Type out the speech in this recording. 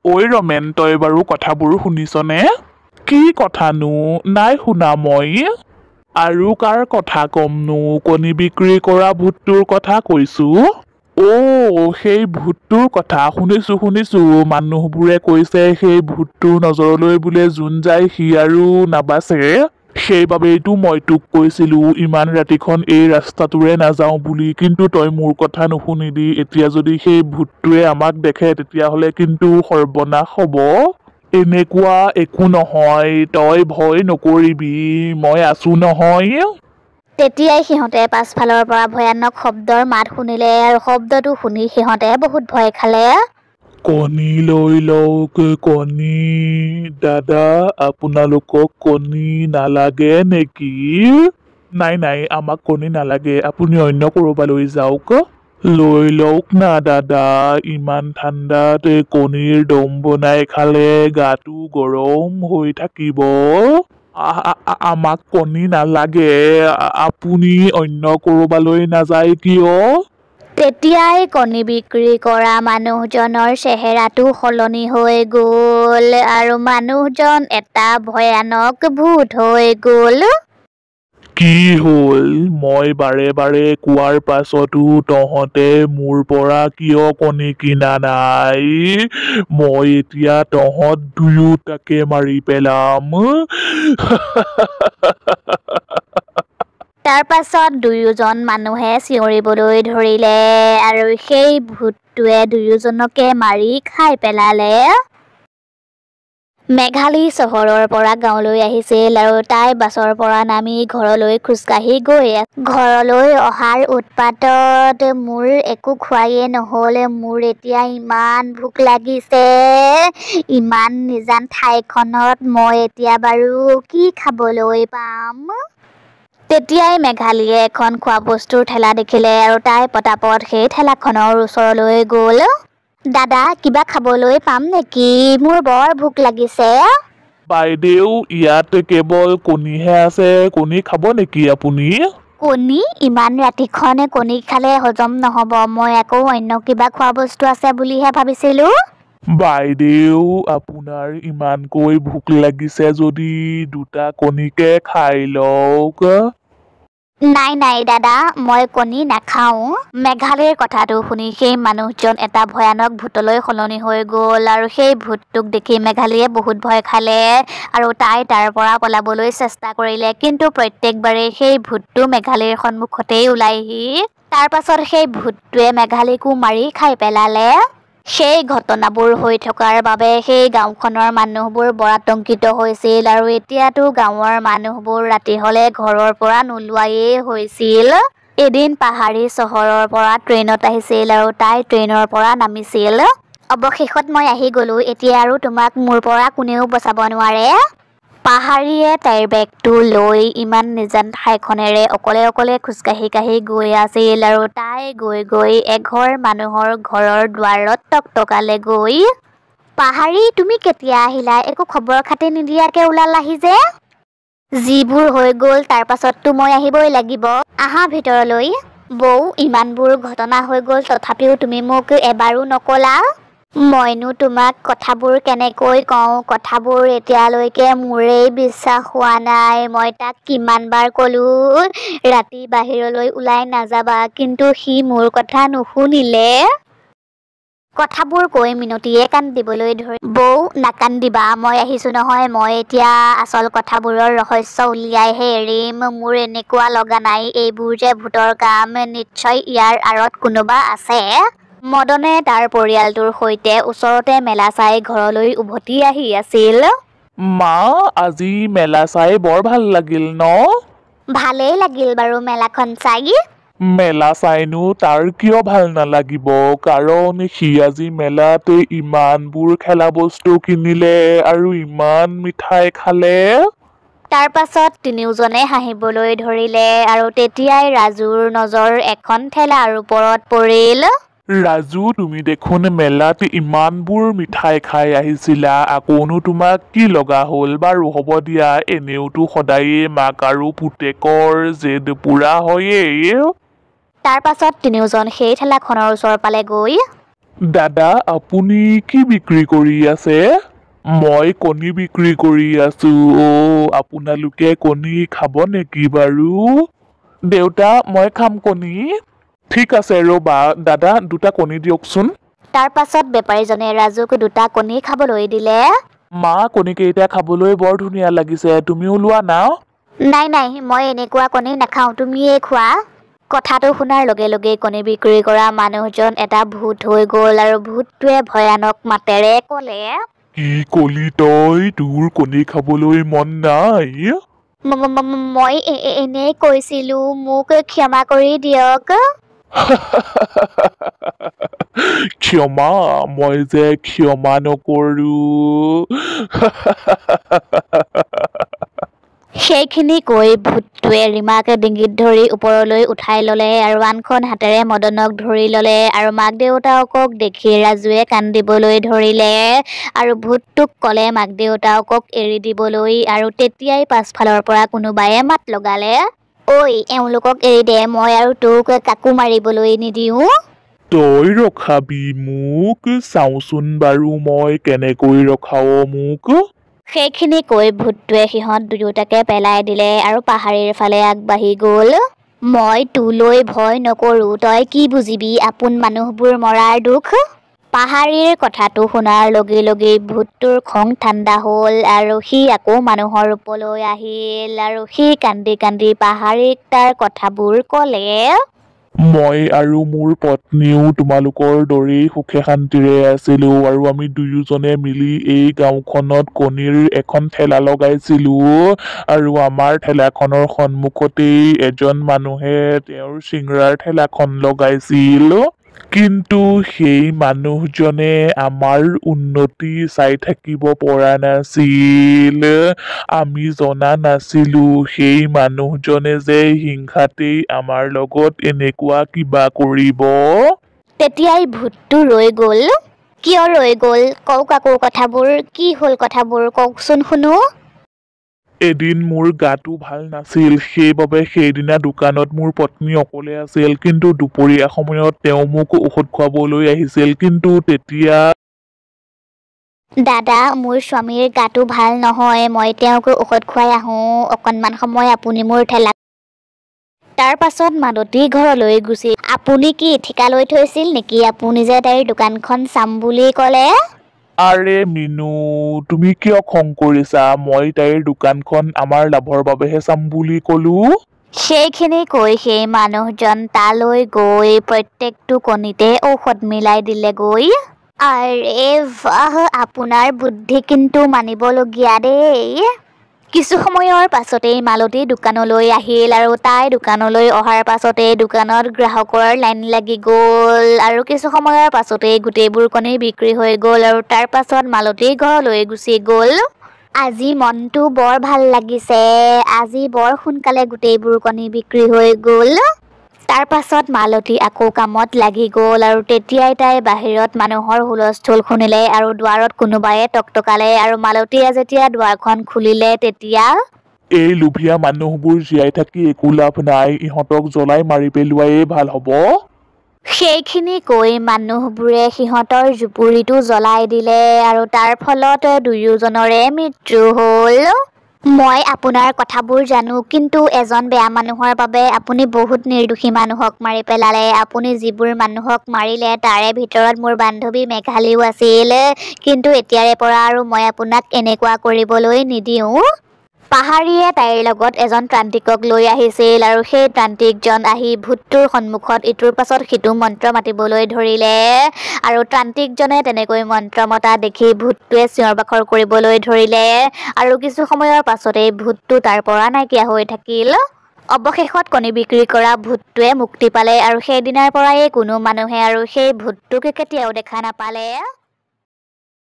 ঐ ৰমেন, তই বাৰু কথাবোৰ শুনিছনে? কি কথানো? নাই শুনা মই। আৰু কাৰ কথা ক'মনো, কণী বিক্ৰী কৰা ভূতটোৰ কথা কৈছো। অ' সেই ভূতটোৰ কথা শুনিছো শুনিছো। মানুহবোৰে কৈছে সেই ভূতটোৰ নজৰলৈ বোলে যোন যায় সি আৰু নাবাচে। সেইবাবেইতো মই তোক কৈছিলো ইমান ৰাতিখন এই ৰাস্তাটোৰে নাযাওঁ বুলি, কিন্তু তই মোৰ কথা নুশুনিলি। এতিয়া যদি সেই ভূতটোৱে আমাক দেখে তেতিয়াহ'লে কিন্তু সৰ্বনাশ হ'ব। এনেকুৱা একো নহয়, তই ভয় নকৰিবি, মই আছো নহয়। তেতিয়াই সিহঁতে পাছফালৰ পৰা ভয়ানক শব্দৰ মাত শুনিলে আৰু শব্দটো শুনি সিহঁতে বহুত ভয় খালে। কণী লৈ লওক কণী, দাদা আপোনালোকক কণী নালাগে নেকি? নাই নাই, আমাক কণী নালাগে, আপুনি অন্য ক'ৰবালৈ যাওক। লৈ লওক না দাদা, ইমান ঠাণ্ডাত কণীৰ দম বনাই খালে গাটো গৰম হৈ থাকিব। আমাক কণী নালাগে, আপুনি অন্য ক'ৰবালৈ নাযায় কিয়? তেতিয়াই কণী বিক্ৰী কৰা মানুহজনৰ চেহেৰাটো সলনি হৈ গ'ল আৰু মানুহজন এটা ভয়ানক ভূত হৈ গ'ল। কি হ'ল? মই বাৰে বাৰে কোৱাৰ পাছতো তহঁতে মোৰ পৰা কিয় কণী কিনা নাই? মই এতিয়া তহঁত দুয়োটাকে মাৰি পেলাম। তাৰ পাছত দুয়োজন মানুহে চিঞৰিবলৈ ধৰিলে আৰু সেই ভূতটোৱে দুয়োজনকে মাৰি খাই পেলালে। মেঘালী চহৰৰ পৰা গাঁৱলৈ আহিছিল আৰু তাই বাছৰ পৰা নামি ঘৰলৈ খোজকাঢ়ি গৈ ঘৰলৈ অহাৰ উৎপাতত মোৰ একো খোৱায়ে নহ'ল। মোৰ এতিয়া ইমান ভোক লাগিছে। ইমান নিজান ঠাইখনত মই এতিয়া বাৰু কি খাবলৈ পাম? তেতিয়াই মেঘালীয়ে এখন খোৱা বস্তুৰ ঠেলা দেখিলে আৰু তাই পটাপট সেই ঠেলাখনৰ ওচৰলৈ গ'ল। দাদা, কিবা খাবলৈ পাম নেকি? মোৰ বৰ ভোক লাগিছে। বাইদেউ, ইয়াত কেৱল কণীহে আছে, কণী খাব নেকি আপুনি? কণী? ইমান ৰাতিখন কণী খালে হজম নহ'ব। মই আকৌ অন্য কিবা খোৱা বস্তু আছে বুলিহে ভাবিছিলো। বাইদেউ, আপোনাৰ ইমানকৈ ভোক লাগিছে যদি দুটা কণীকে খাই লওক। নাই নাই দাদা, মই কণী নাখাওঁ। মেঘালীৰ কথাটো শুনি সেই মানুহজন এটা ভয়ানক ভূতলৈ সলনি হৈ গ'ল আৰু সেই ভূতটোক দেখি মেঘালীয়ে বহুত ভয় খালে আৰু তাই তাৰ পৰা পলাবলৈ চেষ্টা কৰিলে, কিন্তু প্ৰত্যেকবাৰেই সেই ভূতটো মেঘালীৰ সন্মুখতেই ওলাইহি। তাৰ পাছত সেই ভূতটোৱে মেঘালীকো মাৰি খাই পেলালে। সেই ঘটনাবোৰ হৈ থকাৰ বাবে সেই গাঁওখনৰ মানুহবোৰ বৰ আতংকিত হৈছিল আৰু এতিয়াতো গাঁৱৰ মানুহবোৰ ৰাতি হ'লে ঘৰৰ পৰা নোলোৱায়েই হৈছিল। এদিন পাহাৰী চহৰৰ পৰা ট্ৰেইনত আহিছিল আৰু তাই ট্ৰেইনৰ পৰা নামিছিল। অৱশেষত মই আহি গ'লো, এতিয়া আৰু তোমাক মোৰ পৰা কোনেও বচাব নোৱাৰে। পাহাৰীয়ে তাইৰ বেগটো লৈ ইমান নিজান ঠাইখনেৰে অকলে অকলে খোজকাঢ়ি কাঢ়ি গৈ আছিল আৰু তাই গৈ গৈ এঘৰ মানুহৰ ঘৰৰ দুৱাৰত টকটকালেগৈ। পাহাৰী, তুমি কেতিয়া আহিলা? একো খবৰ খাতি নিদিয়াকে ওলালাহি যে? যিবোৰ হৈ গ'ল তাৰ পাছততো মই আহিবই লাগিব। আহা ভিতৰলৈ। বৌ, ইমানবোৰ ঘটনা হৈ গ'ল তথাপিও তুমি মোক এবাৰো নকলা? মইনো তোমাক কথাবোৰ কেনেকৈ কওঁ? কথাবোৰ এতিয়ালৈকে মোৰেই বিশ্বাস হোৱা নাই। মই তাক কিমানবাৰ ক'লো ৰাতি বাহিৰলৈ ওলাই নাযাবা, কিন্তু সি মোৰ কথা নুশুনিলে। কথাবোৰ কৈ মিনতিয়ে কান্দিবলৈ ধৰি, বৌ নাকান্দিবা, মই আহিছো নহয়। মই এতিয়া আচল কথাবোৰৰ ৰহস্য উলিয়াইহে এৰিম। মোৰ এনেকুৱা লগা নাই এইবোৰ যে ভূতৰ কাম, নিশ্চয় ইয়াৰ আঁৰত কোনোবা আছে। মদনে তাৰ পৰিয়ালটোৰ সৈতে ওচৰতে মেলা চাই ঘৰলৈ উভতি আহি আছিল। মা, আজি মেলা চাই বৰ ভাল লাগিল ন? ভালেই লাগিল বাৰু মেলাখন চাই। মেলা চাইনো তাৰ কিয় ভাল নালাগিব? কাৰণ সি আজি মেলাত ইমানবোৰ খেলা বস্তু কিনিলে আৰু ইমান মিঠাই খালে। তাৰ পাছত তিনিওজনে হাঁহিবলৈ ধৰিলে আৰু তেতিয়াই ৰাজুৰ নজৰ এখন ঠেলাৰ ওপৰত পৰিল। ৰাজু, তুমি দেখোন মেলাত ইমানবোৰ মিঠাই খাই আহিছিলা, আকৌনো তোমাক কি লগা হ'ল? বাৰু হ'ব দিয়া, এনেওতো সদায়েই মাক আৰু পুতেকৰ জেদ পুৰা হয়েই। তাৰ পাছত তিনিওজন সেই ঠেলাখনৰ ওচৰ পালেগৈ। দাদা, আপুনি কি বিক্ৰী কৰি আছে? মই কণী বিক্ৰী কৰি আছো। অ', আপোনালোকে কণী খাব নেকি বাৰু? দেউতা, মই খাম কণী। ঠিক আছে, ৰ'বা দাদা, দুটা কণী দিয়কচোন। তাৰ পাছত বেপাৰীজনে ৰাজুক দুটা কণী খাবলৈ দিলে। মা, কণীকেইটা খাবলৈ বৰ ধুনীয়া লাগিছে, তুমিও লোৱা না। নাই নাই, মই এনেকুৱা কণী নাখাওঁ, তুমিয়ে খোৱা। কথাটো শুনাৰ লগে লগে কণী বিক্ৰী কৰা মানুহজন এটা ভূত হৈ গ'ল আৰু ভূতটোৱে ভয়ানক মাতেৰে ক'লে, কি কলি তই? তোৰ কণী খাবলৈ মন নাই? মই এনেই কৈছিলো, মোক ক্ষমা কৰি দিয়ক। ক্ষমা? মই যে ক্ষমা নকৰো। সেইখিনি কৈ ভূতটোৱে ৰীমাক ডিঙিত ধৰি ওপৰলৈ উঠাই ল'লে আৰু আনখন হাতেৰে মদনক ধৰি ল'লে আৰু মাক দেউতাকক দেখি ৰাজুৱে কান্দিবলৈ ধৰিলে আৰু ভূতটোক ক'লে মাক দেউতাকক এৰি দিবলৈ। আৰু তেতিয়াই পাছফালৰ পৰা কোনোবাই মাত লগালে, ঐ, এওঁলোকক এৰি দে, মই আৰু তোক কাকো মাৰিবলৈ নিদিওঁ। তই ৰখাবি মোক? চাওঁচোন বাৰু মই কেনেকৈ ৰখাৱ মোক। সেইখিনি কৈ ভূতটোৱে সিহঁত দুয়োটাকে পেলাই দিলে আৰু পাহাৰীৰ ফালে আগবাঢ়ি গ'ল। মই তোলৈ ভয় নকৰোঁ, তই কি বুজিবি আপোন মানুহবোৰ মৰাৰ দুখ। পাহাৰীৰ কথাটো শুনাৰ লগে লগেই ভূতটোৰ খং ঠাণ্ডা হ'ল আৰু সি আকৌ মানুহৰ ৰূপলৈ আহিল আৰু সি কান্দি কান্দি পাহাৰীক তাৰ কথাবোৰ ক'লে। মই আৰু মোৰ পত্নীও তোমালোকৰ দৰেই সুখে শান্তিৰে আছিলো আৰু আমি দুয়োজনে মিলি এই গাঁওখনত কণীৰ এখন ঠেলা লগাইছিলো আৰু আমাৰ ঠেলাখনৰ সন্মুখতেই এজন মানুহে তেওঁৰ চিঙৰাৰ ঠেলাখন লগাইছিল। কিন্তু সেই মানুহজনে আমাৰ উন্নতি চাই থাকিব পৰা নাছিল। আমি জনা নাছিলো সেই মানুহজনে যে হিংসাতেই আমাৰ লগত এনেকুৱা কিবা কৰিব। তেতিয়াই ভূতটো ৰৈ গ'ল। কিয় ৰৈ গ'ল? কওক আকৌ কথাবোৰ, কি হ'ল কথাবোৰ কওকচোন শুনো। এদিন মোৰ গাটো ভাল নাছিল, সেইবাবে সেইদিনা দোকানত মোৰ পত্নী অকলে আছিল। কিন্তু দুপৰীয়া সময়ত তেওঁ মোক ঔষধ খুৱাবলৈ আহিছিল। কিন্তু তেতিয়া দাদা, মোৰ স্বামীৰ গাটো ভাল নহয়, মই তেওঁক ঔষধ খুৱাই আহোঁ, অকণমান সময় আপুনি মোৰ ঠেলা। তাৰ পাছত মালতী ঘৰলৈ গুচি। আপুনি কি ঠিকা লৈ থৈছিল নেকি? আপুনি যে তাইৰ দোকানখন চাম বুলি ক'লে? আৰে মিনু, তুমি কিয় খং কৰিছা? মই তাইৰ দোকানখন আমাৰ লাভৰ বাবেহে চাম বুলি ক'লো। সেইখিনি কৈ সেই মানুহজন তালৈ গৈ প্ৰত্যেকটো কণীতে ঔষধ মিলাই দিলেগৈ। আৰে বাহ, আপোনাৰ বুদ্ধি কিন্তু মানিবলগীয়া দেই। কিছু সময়ৰ পাছতেই মালতী দোকানলৈ আহিল আৰু তাই দোকানলৈ অহাৰ পাছতেই দোকানত গ্ৰাহকৰ লাইন লাগি গ'ল আৰু কিছু সময়ৰ পাছতেই গোটেইবোৰ কণী বিক্ৰী হৈ গ'ল আৰু তাৰ পাছত মালতী ঘৰলৈ গুচি গ'ল। আজি মনটো বৰ ভাল লাগিছে, আজি বৰ সোনকালে গোটেইবোৰ কণী বিক্ৰী হৈ গ'ল। তাৰ পাছত মালতী আকৌ কামত লাগি গ'ল আৰু তেতিয়াই তাই বাহিৰত মানুহৰ হুলস্থুল শুনিলে আৰু দুৱাৰত কোনোবাই টকটকালে আৰু মালতীয়ে যেতিয়া দুৱাৰখন খুলিলে তেতিয়া, এই লোভীয়া মানুহবোৰ জীয়াই থাকি একো লাভ নাই, ইহঁতক জ্বলাই মাৰি পেলোৱাই ভাল হ'ব। সেইখিনি কৈ মানুহবোৰে সিহঁতৰ জুপুৰিটো জ্বলাই দিলে আৰু তাৰ ফলত দুয়োজনৰে মৃত্যু হ'ল। মই আপোনাৰ কথাবোৰ জানো, কিন্তু এজন বেয়া মানুহৰ বাবে আপুনি বহুত নিৰ্দোষী মানুহক মাৰি পেলালে। আপুনি যিবোৰ মানুহক মাৰিলে তাৰে ভিতৰত মোৰ বান্ধৱী মেঘালীও আছিল। কিন্তু এতিয়াৰে পৰা আৰু মই আপোনাক এনেকুৱা কৰিবলৈ নিদিওঁ। পাহাৰীয়ে তাইৰ লগত এজন তান্ত্ৰিকক লৈ আহিছিল আৰু সেই তান্ত্ৰিকজন আহি ভূতটোৰ সন্মুখত ইটোৰ পাছত সিটো মন্ত্ৰ মাতিবলৈ ধৰিলে আৰু তান্ত্ৰিকজনে তেনেকৈ মন্ত্ৰ মতা দেখি ভূতটোৱে চিঞৰ বাখৰ কৰিবলৈ ধৰিলে আৰু কিছু সময়ৰ পাছতেই ভূতটো তাৰ পৰা নাইকিয়া হৈ থাকিল। অৱশেষত কণী বিক্ৰী কৰা ভূতটোৱে মুক্তি পালে আৰু সেইদিনাৰ পৰাই কোনো মানুহে আৰু সেই ভূতটোক কেতিয়াও দেখা নাপালে।